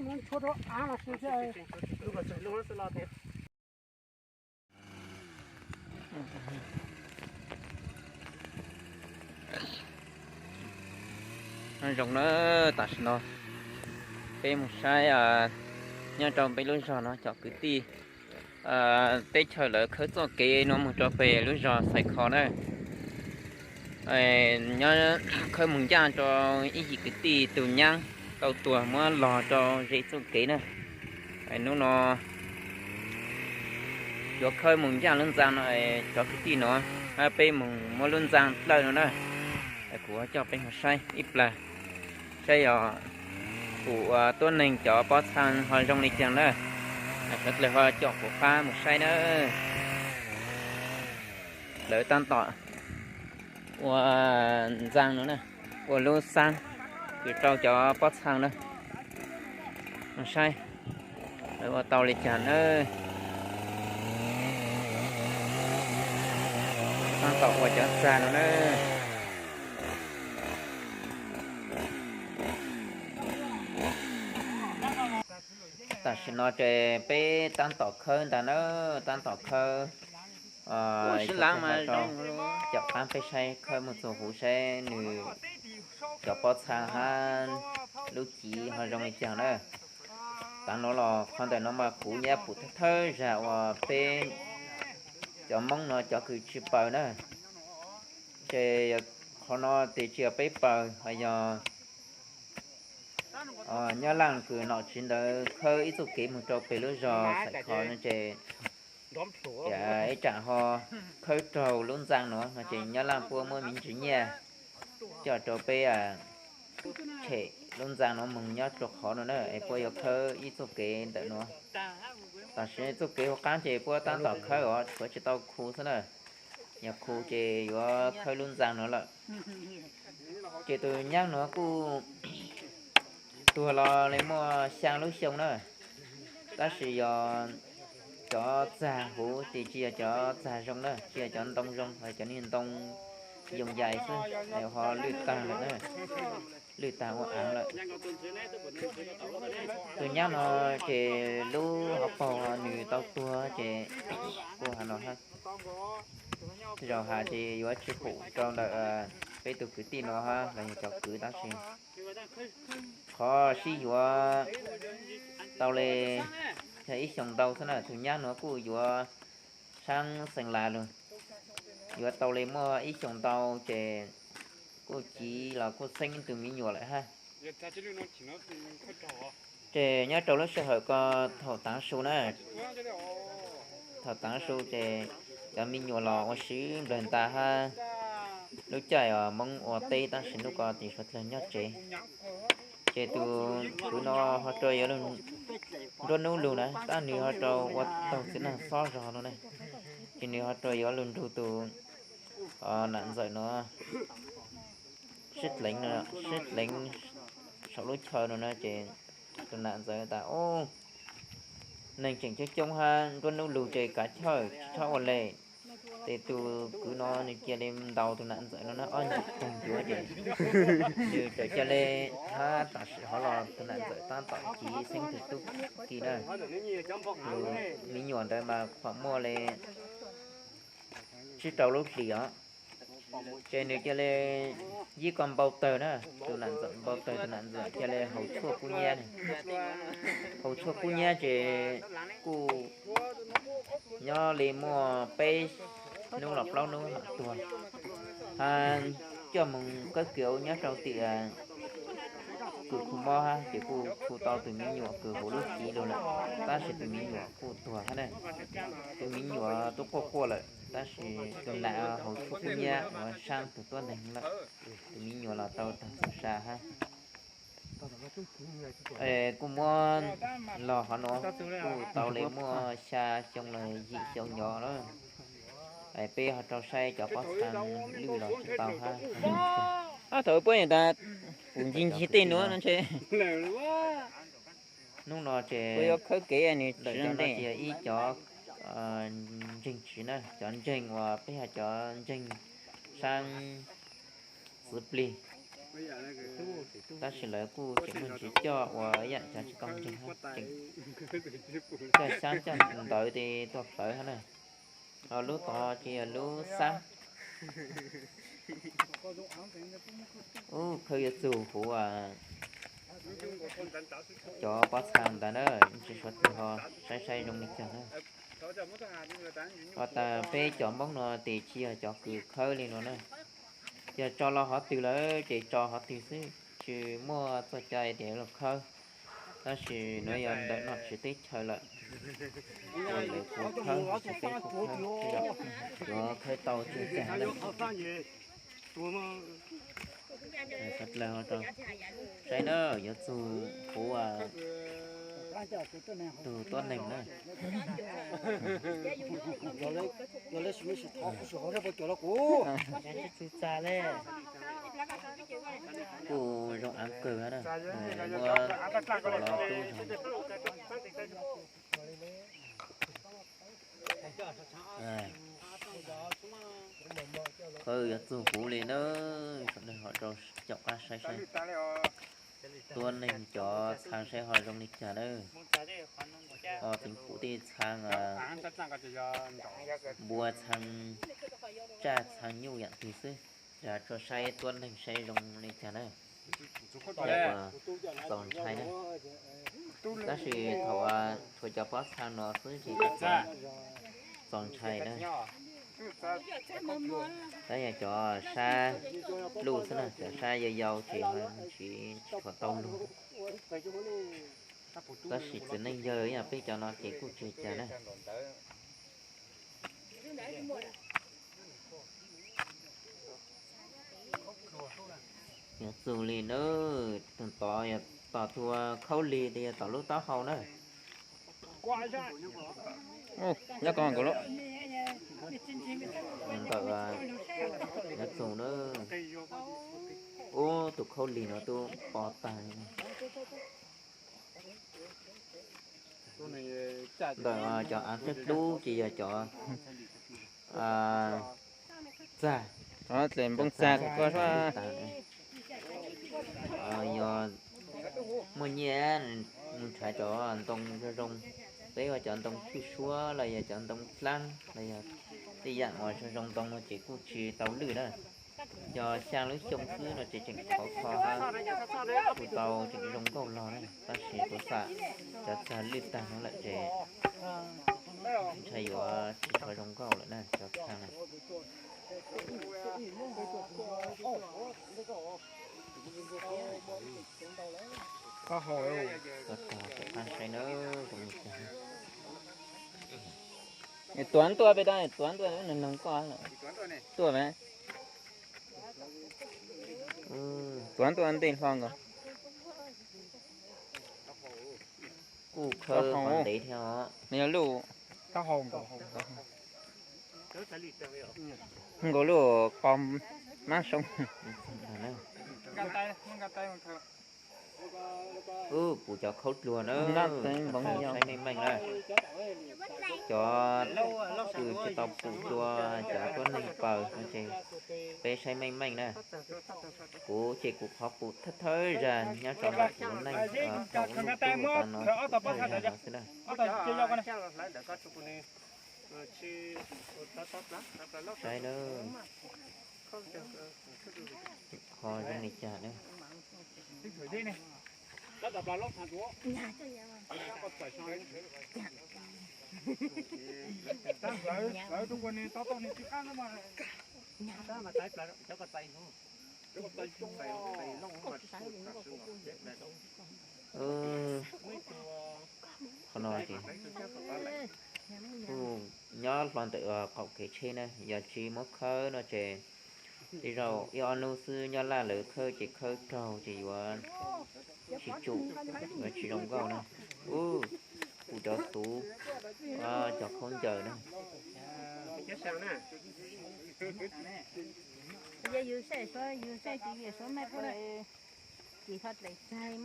Nyob zoo na, tam sim no peb mus saib nyob rau peb lub zog no cov kwv tij teb chaws lawv khawb txoj kev no mus rau pem lub zos Xais Kho na. Nyob khawb mus ncaj rau ib yim kwv tij tus nyab tau tuag muab los rau ze txoj kev na. Hnub no yuav khawb mus ncaj lub ntxa no, cov kwv tij no peb mus muab lub ntxa dlawj no na. Kuv coj peb mus saib ib plag, saib yog kuv ua tuab neeg cov pob txha ho zoo li cas na. Sawv dlawg ho caum kuv qab mus saib na. Lawv tab tom ua ntxa no na, ua lub xab kws rau cov pob txha na. Mus saib lawv ua tau li cas na. Tab tom ua cov txag no na. Tam sim no ces peb tab tom khawb ntag na, tab tom khawb. Caum qab peb saib khawb mus txog huv saib nws cov pob txha hab lub civ ho zoo li cas na. Tav no los qhov ntawm no mas kuv nyab pum thawj thawj zag uas peb cov Hmoob no cov kws tsis paws na. Ces qhov no tias tsis yog peb paws, ho yog Nyab Laj kws nom tswv ntawd khawb ib txoj kev mus rau pem lub zos Xais Kho no ces ib tsam ho khawb raug lub ntxa no no ces Nyab Laj puab muab me ntsis nyiaj coj rau peb tshem lub ntxa no mus nyob rau qhov no na, es puab yuav khawb ib txoj kev ntawm no. Tam sim txoj kev hauv qab ces puab tab tom khawb os, tshuav tsis tau khu xwb na. Yog khu ces yuav khawb lub ntxa no lawm. Ces tus nyab no kuj tuag los li muaj xyaa lub xyoo na, tab sis yog cov txag huv ces tsis yog cov txag zoo na, tsis yog cov ntoo zoo, cov niag ntoo yoos yais xwb, ho lwj tag lawm na, lwj tag ua aav lawm. Tus nyab no ces lub hauv paug nws tau tuag ces kuj has no, zaum has ces yuav tsis pum rau ntawm peb tus kwv tij no hab los yog cov kwv, tab sis qhov sib yuav tau li yog ib xyoos ntau xwb na, tus nyab no kuj yuav saab xeev las lug, yuav tau li muaj ib xyoos ntau ces kuj civ los kuj xeeb tus me nyuam lawm hab. Ces nyob rau lub sij hawm ko thaum taav su na, thaum taav su ces cov me nyuam los ua si nplawg nta hab, lub caij Hmoob ua teb tab sis hnub ko tim suav dlawg nyob tsev. Ces tus kwv no ho rau yuav nruab nub lug na, tab nws ho rau ua taug txiv neej xob zog no na, ces nws ho rau yuav lug nrug tus nam ntxawm no sib dleev, sib dleev saum lub chaw no na, ces tus nam ntxawm tas, Neeg tseem coob coob hab nruab nub lug ces kav chawj tsis txhob ua le. Ces tus kwv no nws cia li ntaus tus nam ntxawm no na ob nyuag tug ncuav ces nws txawm cia li hab tam sim hov los tus nam ntxawm tab tom civ xeeb tus tub ki na. Tus me nyuam ntawd mas khuam muaj li tsib rau lub hlis os. Ces nws cia li yib ko npau tawg na, tus nam ntxawm npau tawg, tus nam ntxawm cia li haus tshuaj kub nyab. Haus tshuaj kub nyab ces kuj nyob li muaj peb hnub los plaub hnub mam tuag. Hab coj moog kawb kiav nyob rau tim kws khu mob hab ces kuj khu tau tus me nyuam kws huv lub civ lug lawm, tab sis tus me nyuam kuj tuag hab na. Tus me nyuam tub quaj quaj lawm, tab sis tus nam haus tshuaj kub nyab ua saab tus tuab neeg lawm, tus me nyuam los tau taag txug sa hab. Kuj muab los hov no kuj tau li muaj xya xyoo los yim xyoo nyov lawm. Peb ho rau saib cov pob txha lwj los tsis tau hab. Thaum puab tas pum ncig ncig tej nuav no ntshe hnub no ces ntawm cov no ces yog ib cov ntseeg tsiv na, cov ntseeg uas peb has cov ntseeg saab txwv plig. Tab sis lawv kuj tseem muaj ntsis coj ua yam cov tsis tau ntseeg, tseem coj xyab coj ntawv tes tuaj plawv hab na. Ho lub tod ces yog lub xab. Ub, khawb yuav txug huv cov pob txha ntawd na, tsis suav twg ho saib saib zoo li cas na. Ho tas peb cov Hmoob no tes tsis yog cov kws khawb li no na. Yog tso los hov twg lawm ces tso hov twg xwb, tsis muaj txoj cai tias los khawb. Tab sis nuav yog ntawm nom tswv teb chaws lawm, ces lawv kuj khawb, tsis peb kuj khawb, yuav khawb tau tsis tag lawm. Saib na, yuav txug huv tug tuab neeg na. Kuj zoo aav kawg na, muab los tub zog. Khawb yuav txug huv li na, saum no ho rau caum qab saib saib tuab neeg cov txha saib ho zoo li cas na. Ho tseev kuv tej txha, npua txha, tsaj txha nyuj yam twg xwb, yog tsuas saib tuab neeg saib zoo li cas na. Txaus ntshai na. Tab sis thaum tshuav cov pob txha no xwb ces txaus ntshai na. Tab yog cov sab luj xwb na, cov sab yau yau ces ho tsis tshua tau lug. Tab sis txiv neej yawg ib yam peb cov no ces kuj tsis cas na. Yuav txug li na, tog tod yog tom tug khaub lig, yog tom lub taub hau na. Nyob ko nkaus lub. Ntawm, yuav txug na, ub, tus khaub lig no twb pov tag li. Ntawm cov av teb tub ces yog cov txag, npoo txag ko. Yog muaj nyiaj mus nrhav cov ntoo zoo zoo, peb ua cov ntoo tshwj suab los yog cov ntoo dlaab los yog tej yam uas zoo zoo ntoo no ces kuj tsis tau lwj na. Yog xyaa lub xyoo xwb no ces tseem khov kho, kuj tau tseem zoo nkauj los na, tab sis kuv xam cov txag lwj tag no lawm ces ntshai yuav tsis tshua zoo nkauj lawm na cov txag na. Tuav tuaj peb, tuav tuaj nws noog koj tuaj mas. Tuav tuaj ntej hlo nkaus. Kuj khawb qhov ntev thiab os. Nws yog lub, nkaus lub qos mab soo. Ub, pum cov khaub dluag na, saib meej meej na. Cov kws tsis tau pum dlua, cov tuab neeg paws no ces peb saib meej meej na. Kuv ces kuv qhov pum thawj thawj zag nyob rau ntawm kuv lub neej, thaum lub tub tod no thawj zag no xwb na. Saib na, qhov zoo li cas na. Qhov no ces kuj nyob hlo ntawm qaum kev tsheb na, yog tsis muab khawb no ces tej zaum ib ob hnub xwb nyob laj lawv khawb ces khawb raug ces yuav tsis tsum, yuav tsis zoo nkauj na. Ub, kuv cov xuv, cov khaub ncaws na.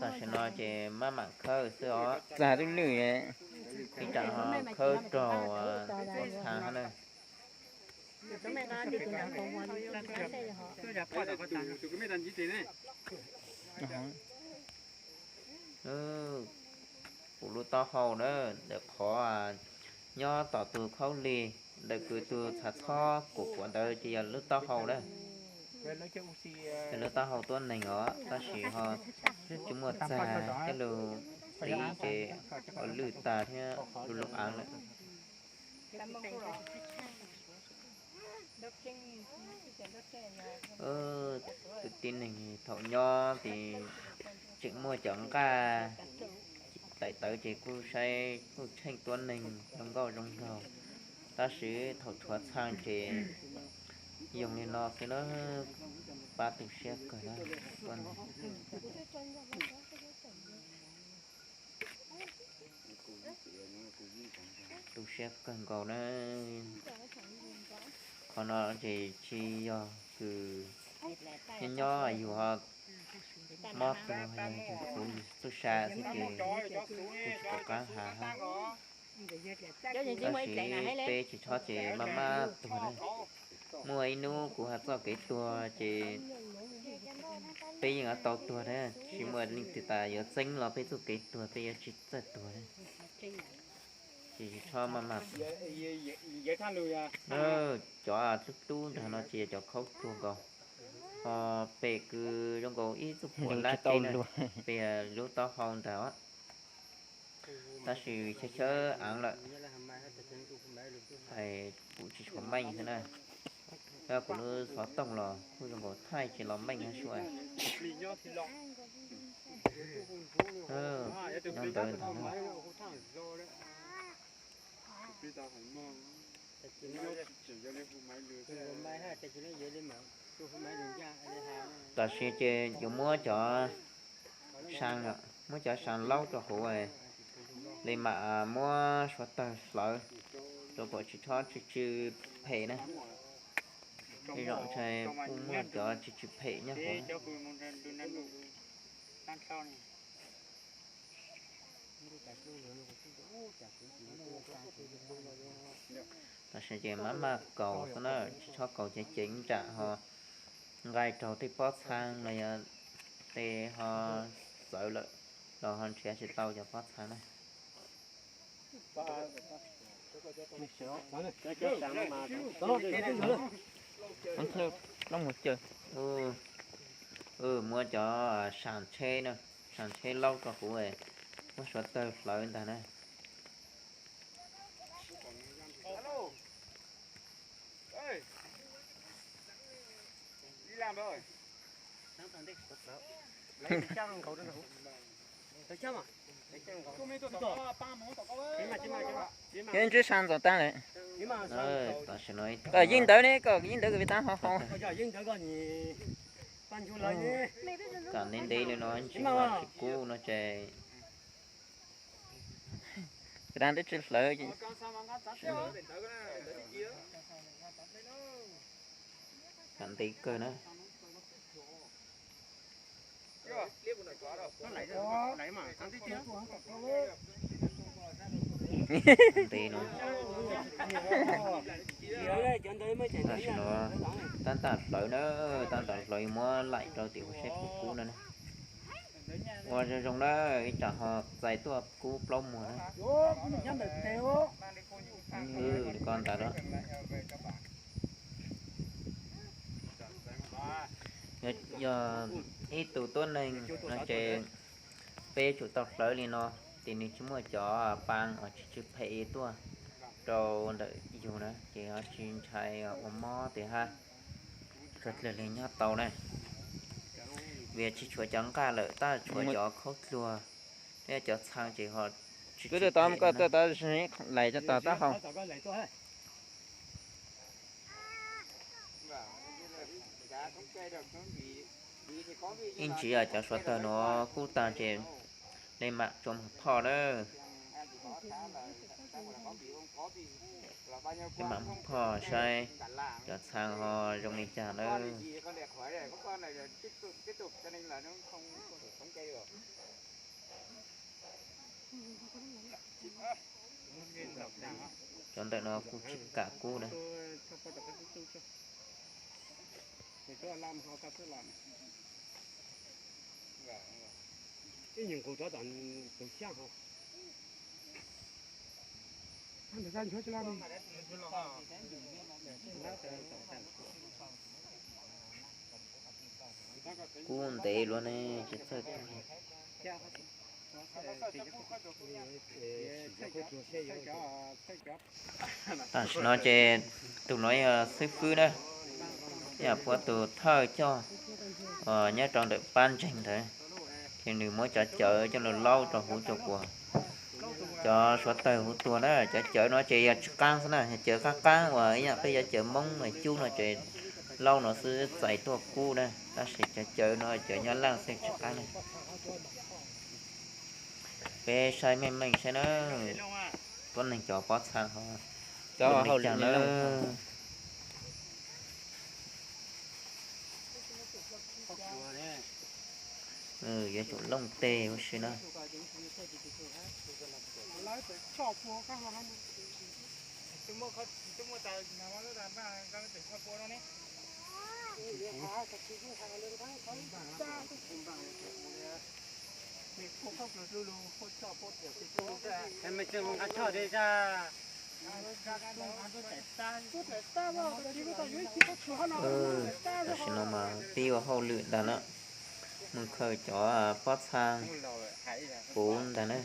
Tam sim no ces maj mam khawb xwb os. Txag twb lwj, ib tsam ho khawb raug pob txha na. Kuv lub taub hau na, ntawm qhov nyob tom tus khaub lig, ntawm kws tus txhav txhob kuam kuam ntawd ces yog lub taub hau na. Yog lub taub hau tuab neeg os, tab sis ho tsis muaj txag, tej lug pib ces ho lwj tag thiab lub lub aav lawm. Tus tib neeg thaum nyob ces tseem muaj cov nqaj daim tawv ces kuj saib kuj tsheej tuab neeg zoo nkauj zoo nraug, tab sis thaum tshuav txhaa ces yoog li no xwb na, pab tu siab kawg na. Tu siab kawg nkaus na. Qhov no ces tsis yog kws nyob nyob yus ho mob tuag, yog yus txuj sa xwb ces kuj tsis pom qab has hab. Tab sis peb tsis txhob ces maj maj tuag na. Muaj ib hnub kuv has txoj kev tuag ces peb yeej yuav tau tuag na, tsis muaj leej twg tas yuav txeeb los peb txoj kev tuag, peb yuav tsis txawj tuag na. Ces tsis txhob maj maj tuag. Cov hlub hlub ntag no ces yog cov khaub tuag nkaus, ho pem kws zoo nkaus ib txuj puam lab teb na, pem lub taub hau ntag. Tab sis chawb chawb aav lawm, hais kuv tsis tshua meej xwb na. Yog kuv lub xov tooj los kuj zoo nkaus thaij tsis los meej hab sua. Nyob ntawd ntag. Tam sim ces yuav muab cov saa, muab cov saa laub rau hauv li mam muab suav tawg hlawv rau kom tsis txhob tsw tsw phem na. Tej zaum ntshai kuj muaj cov tsw tsw phem nyob hauv. Tam sim ces maj maj kaus xwb na, tsis txhob kaus ceev ceev ntsam ho nqaij raug tej pob txhaa los yog tej ho txawv lawm los ho nrhiav tsis tau cov pob txhaa na. Muab cov saa tsheb na, saa tsheb laub rau kuv, muab suav tawg hlawv ntag na. Yeej ntsib saa ntxov tag lawm. Yeej ntawd ne, kom yeej ntawd kom vim tab ho ho. Kom ntev ntev li no tsis kub no ces, kov dab twb tsis hlawv. Kam ntev kawg na. Ntev no. Tam sim no tab tom hlawv na, tab tom hlawv muab laim rau tim hauv seb puas kub no na. Ua zoo zoo na, ib tsam ho txais tuaj kub plaub muag na. Ko ntawd los. Yog ib tug tuab neeg no ces peb tsum tau hlawv li no, ces nws tsis muaj cov paa uas tsis tsw phem tuaj rau ntawm yus na, ces ho tsis ntshai ua mob tias hab, kawg dlawg li nyob tau na. Vim tsis tshuav cov nqaj lawm, tab tshuav cov khaub dluag thiab cov txhaa ces ho tsis tsw phem na. Lais rau tom taub hau. Ib ntsis cov suav tawg no kub tag ces li mam tso mus phoj na. Li mam mus phoj saib cov txhaa ho zoo li cas na. Cov ntawm no kuj tsis kam kub na. Kub ntev luaj ne, tsis txawj tuag li. Tam sim no ces tus no yog xib fwb na, yog puab tus thawj coj nyob rau ntawm pab ntseeg ntawd, ces nws muab cov cawv coj los laub rau huv cov kuas cov suav tawg huv tuag na. Cov cawv no ces yog tsis qaab xwb na, cawv qaab qaab uas ib yam peb cov cawv Moob mas cub no ces laub no xwb txais tuaj kub na, tab sis cov cawv no cawv nyob laj xwb tsis qaab na. Peb saib meej meej saib na, tuab neeg cov pob txha ho zoo li cas na. Yuav tsum looj teg ua si na. Tam sim no mas pib ua hauj lwm ntag na, mus khaws cov pob txha puv ntag na.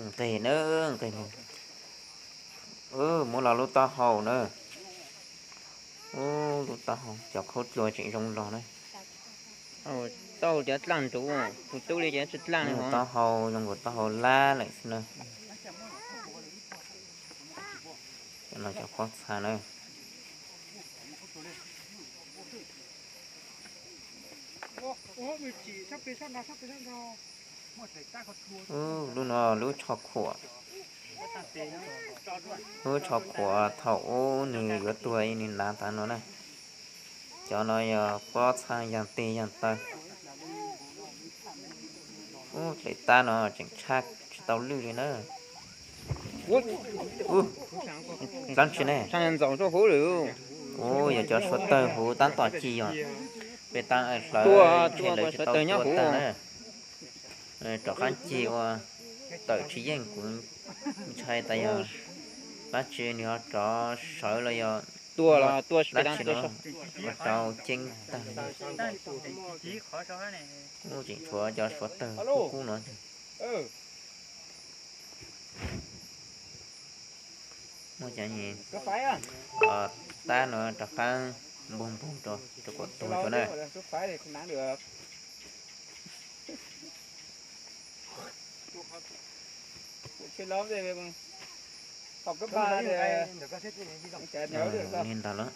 Nqeg na, nqeg. Muab los lub taub hau na. Lub taub hau cov khaub dluag tseem zoo los na. Taub hau cov dlaaj ntsuv, kuv tub li ces tsis dlaaj li. Taub hau zoo nkaus taub hau lab lawm xwb na. Cov no cov pob txha na. Lub no lub tsho khuam. Lub tsho khuam thaum ub nws yuav tuag nws hnav tas no na. Cov no yog pob txha yag teg yag taw. Ub, daim tab no tseem tshaj tsis tau lwj li na. Dlaab tsi ne? Ub, yog cov suav tawg huv tab tom ci yog peb tab hlawv tseg lawv tsis tau tuaj tag na. Rov qab ci ua tawm tsis yeej, kuv ntshai tas yog dab tsi nws ho rov sawv los yog dab tsi no ua rau ceeb tag. Ub, tseem tshuav cov suav tawg kub kub no. Muaj cov tab no rov qab npog npog rau, rau kom tuag tso na. Li ntawd lawm.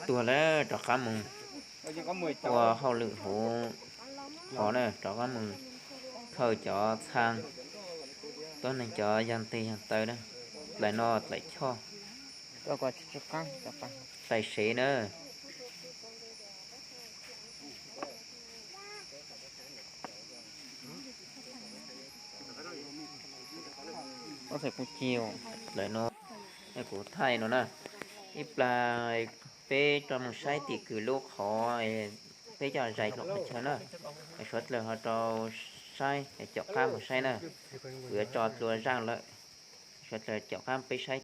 Tuag lawm, rov qab mus ua hauj lwm huv hov na, rov qab mus khaws cov txha, tuab neeg cov yag teg yag taw na, dlaim no dlaim choj, dlaim sev na. Lawm no, kuv thaij no na, ib plag peb rov mus saib tim kws lub qhov peb coj zais dlua qhov chaw na, suav dlawg ho rau saib, caum qab mus saib na, kuv yuav tso dlua zaaj lawm, suav dlawg caum qab peb saib